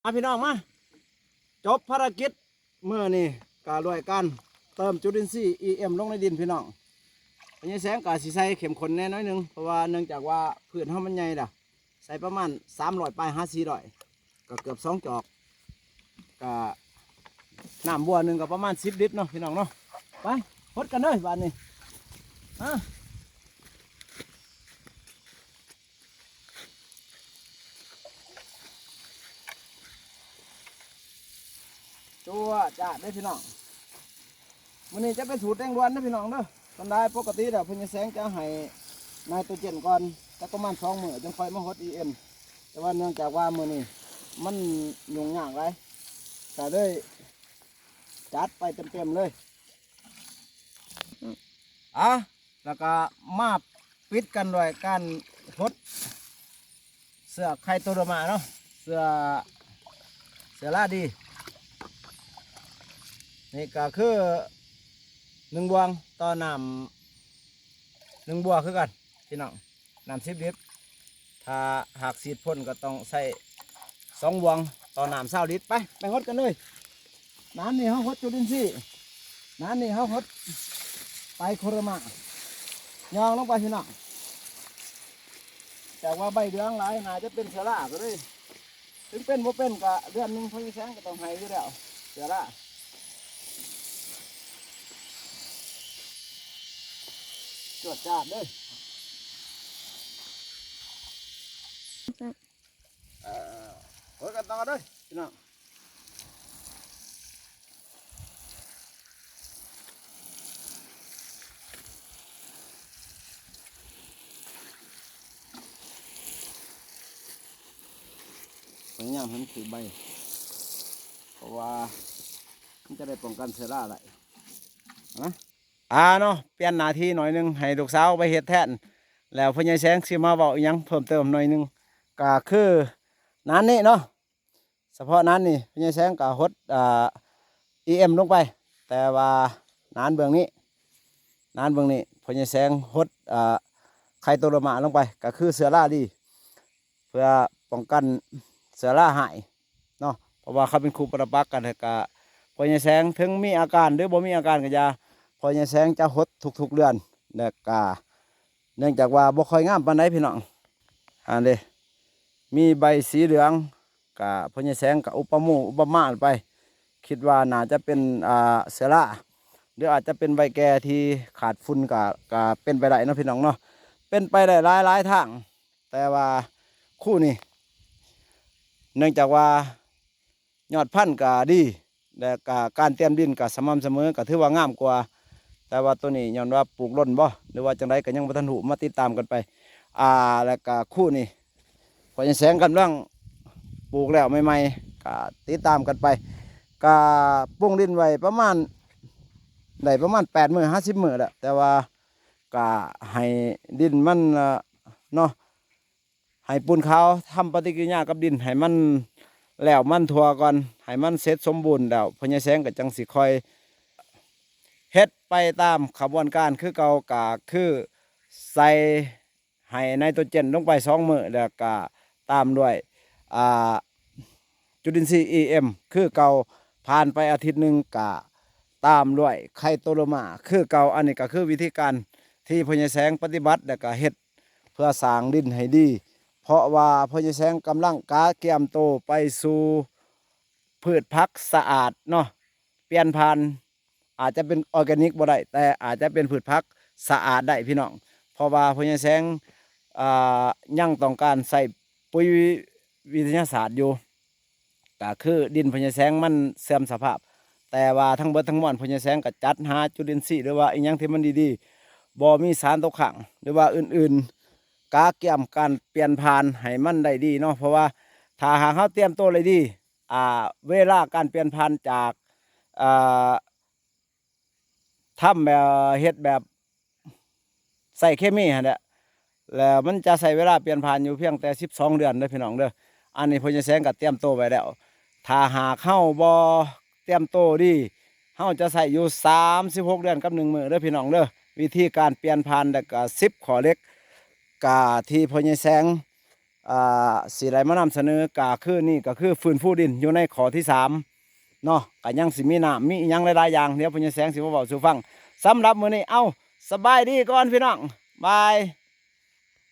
ອ່ະ ພີ່ນ້ອງມາ ຈົບພາລະກິດມື້ນີ້ກະດ້ວຍການເຕີມຈຸລິນຊີ ອີເອັມ ລົງໃນດິນພີ່ນ້ອງ. ພະຍາແສງກະຊິໃສ່ເຂັ້ມຂຸ້ນແດ່ໜ້ອຍໜຶ່ງ ເພາະວ່າເນື່ອງຈາກວ່າພືດເຮົາມັນໃຫຍ່ລະ ໃສ່ປະມານສາມຮ້ອຍປາຍຫາສີ່ຮ້ອຍ ກະເກືອບສອງຈອກ ກະນ້ຳບົວໜຶ່ງກະປະມານສິບລິດເນາະ ພີ່ນ້ອງເນາະ. ໄປ ຫົດກັນເລີຍບາດນີ້ ມາ. ຈົວຈາດເດ້ພີ່ນ້ອງ ມື້ນີ້ຈະເປັນສູດເລັ່ງດ່ວນເດ້ພີ່ນ້ອງເດີ. ສ່ວນຫຼາຍປົກກະຕິແລ້ວພະຍາແສງຈະໃຫ້ໄນໂຕເຈນກ່ອນ ຈັກປະມານສອງມື້ຈຶ່ງຄ່ອຍມາຫົດ ອີເອັມ ແຕ່ວ່າເນື່ອງຈາກວ່າມື້ນີ້ມັນຫຍຸ້ງຍາກຫຼາຍ ກະເລີຍຈັດໄປເຕັມໆເລີຍ. ອ່ະ ແລ້ວກະມາປິດກັນດ້ວຍການຫົດເຊື້ອໄຄໂຕໂດມາເນາະ ເຊື້ອ ເຊື້ອລາດີ ນີ້ກະຄືໜຶ່ງບ່ວງຕໍ່ນ້ຳ ໜຶ່ງບົວຄືກັນພີ່ນ້ອງ. ນ້ຳສິບລິດ ຖ້າຫາກສີດພົ້ນກໍຕ້ອງໃຊ້ສອງບ່ວງຕໍ່ນ້ຳຊາວລິດ. ໄປ ໄປຫົດກັນເລີຍ. ນານນີ້ເຮົາຫົດຈຸລິນຊີ ນານນີ້ເຮົາຫົດໄຕໂຄເຣມາ ຍ່ອງລົງໄປພີ່ນ້ອງ. ແຕ່ວ່າໃບເຫຼືອງຫຼາຍ ໜ້າຈະເປັນເຊື້ອລາກໍເລີຍ ເຖິງເປັນບໍ່ເປັນກະເດືອນໜຶ່ງພະຍາແສງກໍຕ້ອງໃຫ້ຢູ່ແລ້ວ ເຊື້ອລາ. ຈວດຈາດເດີ ເອີ ໂອ້ຍ ກັນຕໍ່ເດີພີ່ນ້ອງ. ພະຍາຍາມໃຫ້ມັນຖືກໃບ ເພາະວ່າມັນຈະໄດ້ປ້ອງກັນເຊື້ອລາໄດ້ນະ. ອ່າເນາະ ປ່ຽນໜ້າທີ່ໜ້ອຍໜຶ່ງ ໃຫ້ລູກສາວໄປເຮັດແທນ ແລ້ວພໍ່ໃຫຍ່ແສງຊິມາເວົ້າອີ່ຫຍັງເພີ່ມເຕີມໜ້ອຍໜຶ່ງ ກະຄືນານນີ້ເນາະ. ສະເພາະນານນີ້ພໍ່ໃຫຍ່ແສງກະຫົດ ອ່າ ອີເອັມ ລົງໄປ ແຕ່ວ່ານານເບື້ອງນີ້ ນານເບື້ອງນີ້ພໍ່ໃຫຍ່ແສງຫົດ ອ່າ ໄຄໂຕໂຣມາລົງໄປ ກະຄືເຊື້ອລາດີ ເພື່ອປ້ອງກັນເຊື້ອລາຮ້າຍເນາະ. ເພາະວ່າເຂົາເປັນຄູ່ປະປັກກັນ ແລ້ວກະພໍ່ໃຫຍ່ແສງເຖິງມີອາການ ຫຼື ບໍ່ມີອາການກໍຢ່າ ພໍ່ໃຫຍ່ແສງຈະຫົດທຸກໆເດືອນ ແລ້ວກະ ເນື່ອງຈາກວ່າບໍ່ຄ່ອຍງາມປານໃດພີ່ນ້ອງ. ອັນເດ ມີໃບສີເຫຼືອງ ກະພໍ່ໃຫຍ່ແສງກະອຸປະໝູ່ອຸປະມາໄປ ຄິດວ່າໜ້າຈະເປັນ ອ່າ ເຊື້ອລາ ຫຼື ອາດຈະເປັນໃບແກ່ທີ່ຂາດຝຸ່ນ ກະ ກະເປັນໄປໄດ້ເນາະພີ່ນ້ອງເນາະ. ເປັນໄປໄດ້ຫຼາຍໆທາງ ແຕ່ວ່າຄູ່ນີ້ ເນື່ອງຈາກວ່າ ຍອດພັນກະດີ ແລະກະການຕຽມດິນກະສະໝ່ຳສະເໝີ ກະຖືວ່າງາມກວ່າ. ແຕ່ວ່າໂຕນີ້ຍ້ອນວ່າປູກຫຼົ່ນບໍ່ ຫຼືວ່າຈັ່ງໃດກະຍັງບໍ່ທັນຮູ້ ມາຕິດຕາມກັນໄປ. ອ່າ ແລະກະຄູ່ນີ້ ພໍ່ໃຫຍ່ແສງກຳລັງປູກແລ້ວໃໝ່ໆ ກະຕິດຕາມກັນໄປ. ກະປຸງດິນໄວ້ປະມານ ໄດ້ປະມານແປດມື້ຫາສິບມື້ແລ້ວ ແຕ່ວ່າກະໃຫ້ດິນມັນ ເນາະ ໃຫ້ປູນຂາວທຳປະຕິກິລິຍາກັບດິນໃຫ້ມັນແລ້ວມັນທົ່ວກ່ອນ ໃຫ້ມັນເສັດສົມບູນແລ້ວ ພໍ່ໃຫຍ່ແສງກໍຈັ່ງຊິຄ່ອຍເຮັດໄປຕາມຂະບວນການຄືເກົ່າ ກໍຄືໃສ່ໄນໂຕເຈນລົງໄປສອງມື້ ແລ້ວກໍຕາມດ້ວຍ ອ່າ ຈຸລິນຊີ ອີເອັມ ຄືເກົ່າ. ຜ່ານໄປອາທິດໜຶ່ງກະຕາມດ້ວຍໄຄໂຕໂຣມາຄືເກົ່າ. ອັນນີ້ກໍຄືວິທີການທີ່ພໍ່ໃຫຍ່ແສງປະຕິບັດ ແລ້ວກະເຮັດເພື່ອສ້າງດິນໃຫ້ດີ ເພາະວ່າພໍ່ໃຫຍ່ແສງກຳລັງກະກຽມໂຕໄປສູ່ພືດຜັກສະອາດເນາະ ປ່ຽນຜ່ານ ອາດຈະເປັນອໍແກນິກບໍ່ໄດ້ ແຕ່ອາດຈະເປັນພືດຜັກສະອາດໄດ້ພີ່ນ້ອງ ເພາະວ່າພໍ່ໃຫຍ່ແສງ ອ່າ ຍັງຕ້ອງການໃຊ້ປຸ໋ຍວິທະຍາສາດຢູ່ ກະຄືດິນພໍ່ໃຫຍ່ແສງມັນເສື່ອມສະພາບ ແຕ່ວ່າທັງເບິດທັງມວນພໍ່ໃຫຍ່ແສງກະຈັດຫາຈຸລິນຊີ ຫຼືວ່າອີ່ຫຍັງທີ່ມັນດີໆ ບໍ່ມີສານຕົກຄ້າງ ຫຼືວ່າອື່ນໆ ກະກຽມການປ່ຽນຜ່ານໃຫ້ມັນໄດ້ດີເນາະ ເພາະວ່າຖ້າຫາກເຮົາຕຽມໂຕໄດ້ດີ ອ່າ ເວລາການປ່ຽນຜ່ານຈາກ ອ່າ ທຳແບບ ເຮັດແບບໃຊ້ເຄມີຫັ້ນແຫຼະ ແລ້ວມັນຈະໃຊ້ເວລາປ່ຽນຜ່ານຢູ່ພຽງແຕ່ສິບສອງເດືອນເດີພີ່ນ້ອງເດີ. ອັນນີ້ພໍ່ໃຫຍ່ແສງກໍຕຽມໂຕໄວ້ແລ້ວ ຖ້າຫາກເຮົາບໍ່ຕຽມໂຕດີ ເຮົາຈະໃຊ້ຢູ່ສາມສິບຫົກເດືອນກັບໜຶ່ງມື້ເດີພີ່ນ້ອງເດີ. ວິທີການປ່ຽນຜ່ານ ແລ້ວກໍສິບຂໍ້ເຫຼັກ ກະທີ່ພໍ່ໃຫຍ່ແສງ ອ່າ ຊິໄດ້ມານຳສະເໜີ ກະຄືນີ້ ກະຄືຟື້ນຟູດິນຢູ່ໃນຂໍ້ທີສາມເນາະ ກະຍັງຊິມີນ້ຳ ມີອີ່ຫຍັງຫຼາຍໆຢ່າງ ດຽວພໍ່ໃຫຍ່ແສງຊິມາເວົ້າສູ່ຟັງ. ສຳລັບມື້ນີ້ ເອົ້າ ສະບາຍດີກ່ອນພີ່ນ້ອງ ບາຍ.